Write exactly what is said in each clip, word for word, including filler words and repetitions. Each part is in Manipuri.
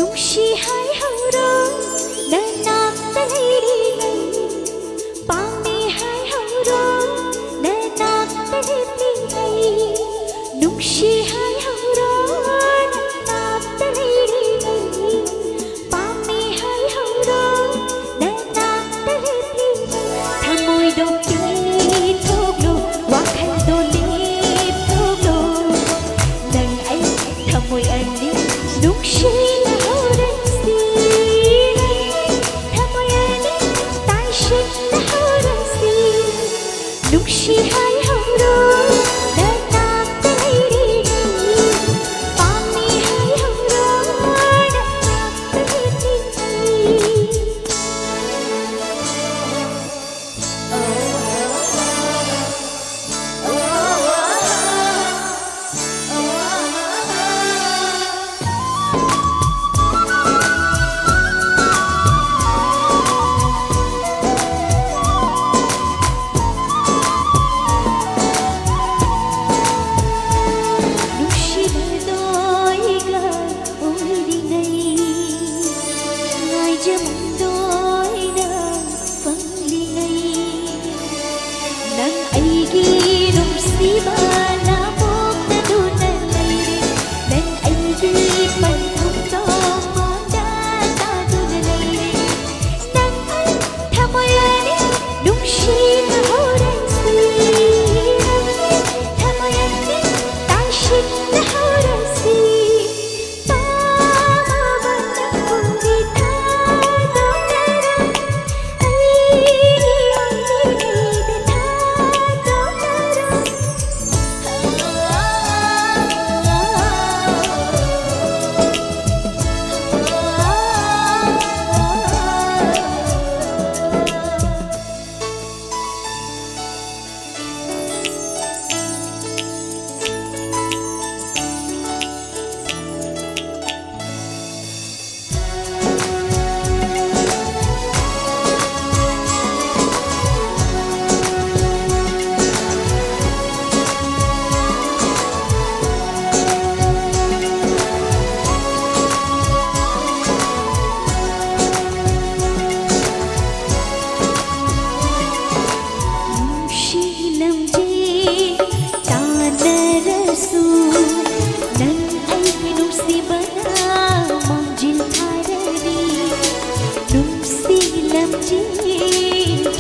ꯅꯨꯡꯁꯤ ꯍꯥꯏꯍꯧꯔꯣ, ꯅꯅꯥꯛꯇ ꯂꯩꯔꯤꯉꯩ꯫ ꯄꯥꯝꯃꯤ ꯍꯥꯏꯍꯧꯔꯣ, ꯅꯅꯥꯛꯇ ꯂꯦꯞꯂꯤꯉꯩ꯫ ꯅꯨꯡꯁꯤ ꯍꯥꯏꯍꯧꯔꯣ, ꯅꯅꯥꯛꯇ ꯂꯩꯔꯤꯉꯩ꯫ ꯄꯥꯝꯃꯤ ꯍꯥꯏꯍꯧꯔꯣ, ꯅꯅꯥꯛꯇ ꯂꯦꯞꯂꯤꯉꯩ꯫ ꯊꯃꯣꯏꯗꯣ ꯄꯤꯊꯣꯛꯂꯣ, ꯋꯥꯈꯜꯗꯣ ꯂꯦꯞꯊꯣꯛꯂꯣ꯫ ꯅꯪ ꯑꯩ ꯊꯃꯣꯏ ꯑꯅꯤ ꯅꯨꯡꯁꯤꯅꯍꯧꯔꯁꯤ꯫ ꯊꯃꯣꯏ ꯑꯅꯤ ꯇꯥꯏꯁꯤꯟꯅꯍꯧꯔꯁꯤ꯫ ꯅꯨꯡꯁꯤ ꯍꯥꯏꯍꯧꯔꯣ, ꯅꯅꯥꯛꯇ ꯂꯩꯔꯤꯉꯩ꯫ ꯄꯥꯝꯃꯤ ꯍꯥꯏꯍꯧꯔꯣ, ꯅꯅꯥꯛꯇ ꯂꯩꯔꯤꯉꯩ꯫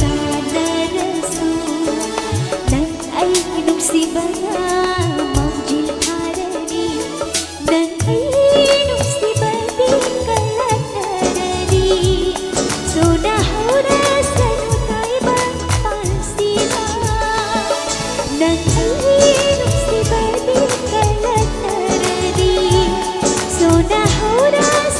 ꯇꯥꯗꯔꯁꯨ ꯅꯪ ꯑꯩꯒꯤ ꯅꯨꯡꯁꯤꯕꯅ ꯃꯥꯡꯖꯤꯜ ꯊꯥꯔꯅꯤ꯫ ꯅꯪ ꯑꯩꯒꯤ ꯅꯨꯡꯁꯤꯕꯗꯤ ꯀꯜꯂꯛꯅꯔꯅꯤ꯫ ꯁꯣꯟꯅꯍꯧꯔꯁꯅꯨ ꯇꯥꯏꯕꯪ ꯄꯥꯟꯁꯤꯗ꯫ ꯅꯪ ꯑꯩꯒꯤ ꯅꯨꯡꯁꯤꯕꯗꯤ ꯀꯜꯂꯛꯅꯔꯅꯤ꯫ ꯁꯣꯟꯅꯍꯧꯔꯁꯅꯨ